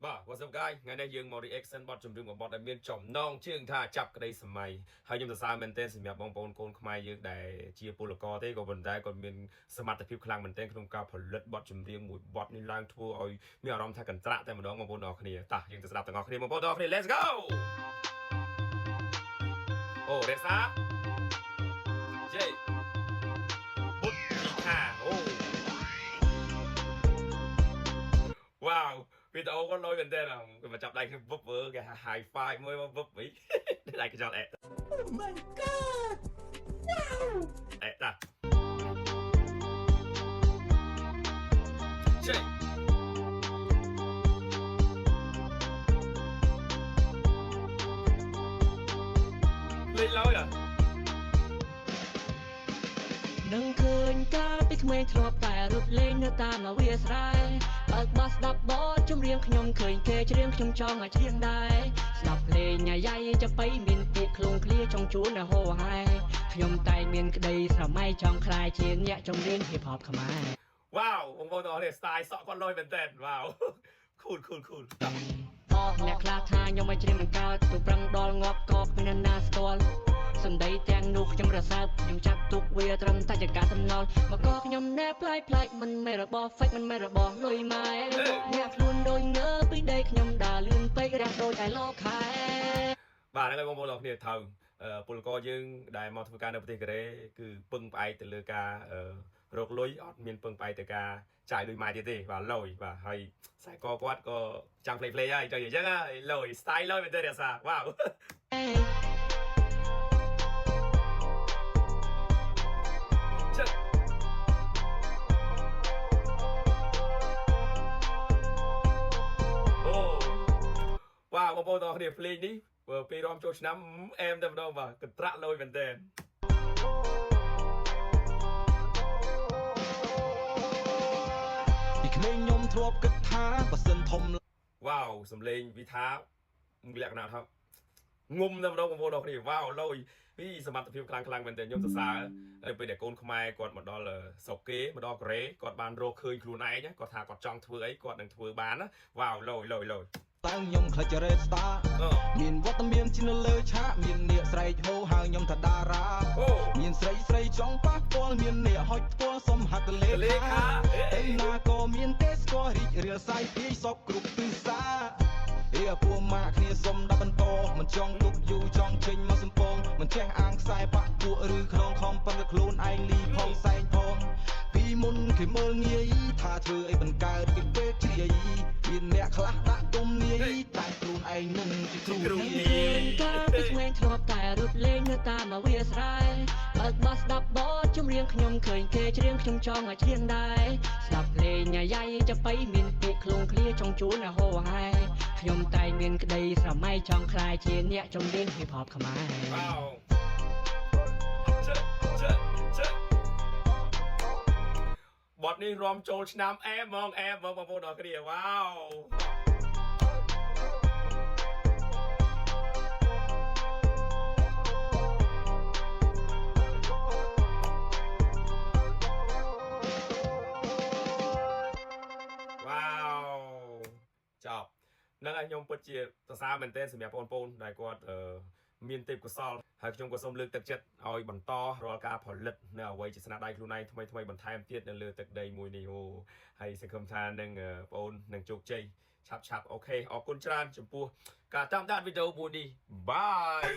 បាទ What's up guys? ថ្ងៃនេះយើងមក reaction បទចម្រៀងមួយបទដែលមានចំណងជើងថាចាប់ក្តីសម័យហើយខ្ញុំសរសើរមែនទែនសម្រាប់បងប្អូនកូនខ្មែរយើងដែលជាពលករទេក៏ប៉ុន្តែគាត់មានសមត្ថភាពខ្លាំងមែនទែនក្នុងការផលិតបទចម្រៀងមួយបទនេះឡើងធ្វើឲ្យមានអារម្មណ៍ថាកន្ត្រាក់តែម្ដងបងប្អូនទាំងអស់គ្នាតោះយើងទៅស្ដាប់ទាំងអស់គ្នាបងប្អូនទាំងអស់គ្នា Let's go! អូរក្សាជេបុតទីខាអូវ៉ាវវីដេអូគាត់លយមែនតើគេមកចាប់ដៃគ្នាវឹបវើគេហៅ high five មួយមកវឹបវិញដៃកញ្ចក់អេ Oh my God! Wow! អេតាចេលេងឡើយอ่ะ នឹងឃើញកាលពីក្មេងធ្លាប់តែរត់លេងនៅតាមវាលស្រែបើកបាសស្ដាប់បទចម្រៀងខ្ញុំឃើញគេច្រៀងខ្ញុំចង់ឲ្យច្រៀងដែរស្ដាប់ភ្លេងញ៉ៃយ៉ៃចាប៉ីមានពាក្យឃ្លងឃ្លាចង់ជួនឲ្យហោហែខ្ញុំតែងមានក្តីស្រមៃចង់ក្លាយជាអ្នកចម្រៀង hip hop ខ្មែរ វ៉ាវបងប្អូនទាំងអស់គ្នា style សក់គាត់លយមែនតើវ៉ាវ cool cool cool អស់អ្នកខ្លះថាខ្ញុំឲ្យច្រៀងមិនកើតទូប្រឹងដល់ងាប់ក៏គ្មានអ្នកណាស្គាល់សំដីទាំងនោះខ្ញុំរសើបខ្ញុំចាត់ទុកវាត្រឹមតែជាការសំណល់មកក៏ខ្ញុំណែប្លែកប្លែកមិនមែនរបស់ fake មិនមែនរបស់លុយម៉ែអ្នកខ្លួនដូចងើពីដីខ្ញុំដើរលឿនពេករះដូចឯលោកខែ បាទហ្នឹងហើយបងប្អូនទាំងអស់គ្នាត្រូវអឺពលករយើងដែលមកធ្វើការនៅប្រទេសកូរ៉េគឺពឹងផ្អែកទៅលើការអឺរកលុយអត់មានពឹងផ្អែកទៅការចាយលុយម៉ែទៀតទេបាទលុយបាទហើយខ្សែកគាត់ក៏ចាំង play play ហើយចង់និយាយអញ្ចឹងហើយលុយ style លុយមែនទេរក្សាវ៉ាវ ចឹងអូវ៉ាវបងប្អូនទាំងអស់គ្នាភ្លេងនេះបើពេលរំចូលឆ្នាំអែមតែម្ដងបាទកន្ត្រាក់លុយមែនតើ ពីក្មេងខ្ញុំធ្លាប់គិតថាបើសិនធំ វ៉ាវសំលេងវិថាលក្ខណៈថាងុំតែម្ដងបងប្អូនទាំងអស់គ្នាវ៉ាវលុយពីសមត្ថភាពខ្លាំងខ្លាំងមែនតើខ្ញុំសរសើរនៅពេលដែលកូនខ្មែរគាត់មកដល់ស្រុកគេមកដល់កូរ៉េគាត់បានរកឃើញខ្លួនឯងណាគាត់ថាគាត់ចង់ធ្វើអីគាត់នឹងធ្វើបានណាវ៉ាវលុយលុយលុយ ឡើងខ្ញុំខ្លាចជា rap star អឺ មានវត្តមានជានៅលើឆាកមានអ្នកស្រែកហូហៅខ្ញុំថាតារា អូ មានស្រីស្រីចង់ប៉ះពាល់មានអ្នកហុចផ្ទាល់សុំហត្ថលេ លេ ខា ខាអេ ទៅណាក៏មានទេស្គាល់រីករាលសាយភាយសពគ្រប់ទិសាអេពួកម៉ាក់គ្នាសុំដល់បន្តមិនចង់ទុកយូរចង់ចេញមកសំពងមិនចេះអាងខ្សែបាក់ពួកឬខ្នងខំប៉ុន្តែខ្លួនឯងលីផងសែងផងពីមុនគេមើលងាយថាធ្វើអីបង្កើតគេពេកជ្រាយមានអ្នកខ្លះដាក់ទុំនាយតែខ្លួនឯងនឹងជាគ្រូ គ្រូ នា នា យ យ កាលពីក្មេងធ្លាប់តែរត់លេងនៅតាមវាលស្រែបើកបាសស្ដាប់បទចម្រៀងខ្ញុំឃើញគេច្រៀងខ្ញុំចង់ឲ្យច្រៀងដែរស្ដាប់ភ្លេងញ៉ៃយ៉ៃចាប៉ីមានពាក្យឃ្លងឃ្លាចង់ជួនឲ្យហោហែខ្ញុំតែងមានក្តីស្រមៃចង់ក្លាយជាអ្នកចម្រៀង hip hop ខ្មែរ វ៉ាវជិជិជិបទនេះរំចូលឆ្នាំអែមហ្មងអែមហ្មងបងប្អូនទាំងអស់គ្នាវ៉ាវ វ៉ាវចប់ហ្នឹងហើយខ្ញុំពិតជាសរសើរមែនទែនសម្រាប់បងប្អូនដែលគាត់អឺមានទេពកោសល្យហើយខ្ញុំក៏សូមលើកទឹកចិត្តឲ្យបន្តរាល់ការផលិតនៅអ្វីជាស្នាដៃខ្លួនឯងថ្មីថ្មីបន្ថែមទៀតនៅលើទឹកដីមួយនេះអូហើយសង្ឃឹមថានឹងអឺបងប្អូននឹងជោគជ័យឆាប់ឆាប់ OK អរគុណច្រើនចំពោះការតាមដានវីដេអូមួយនេះ Bye.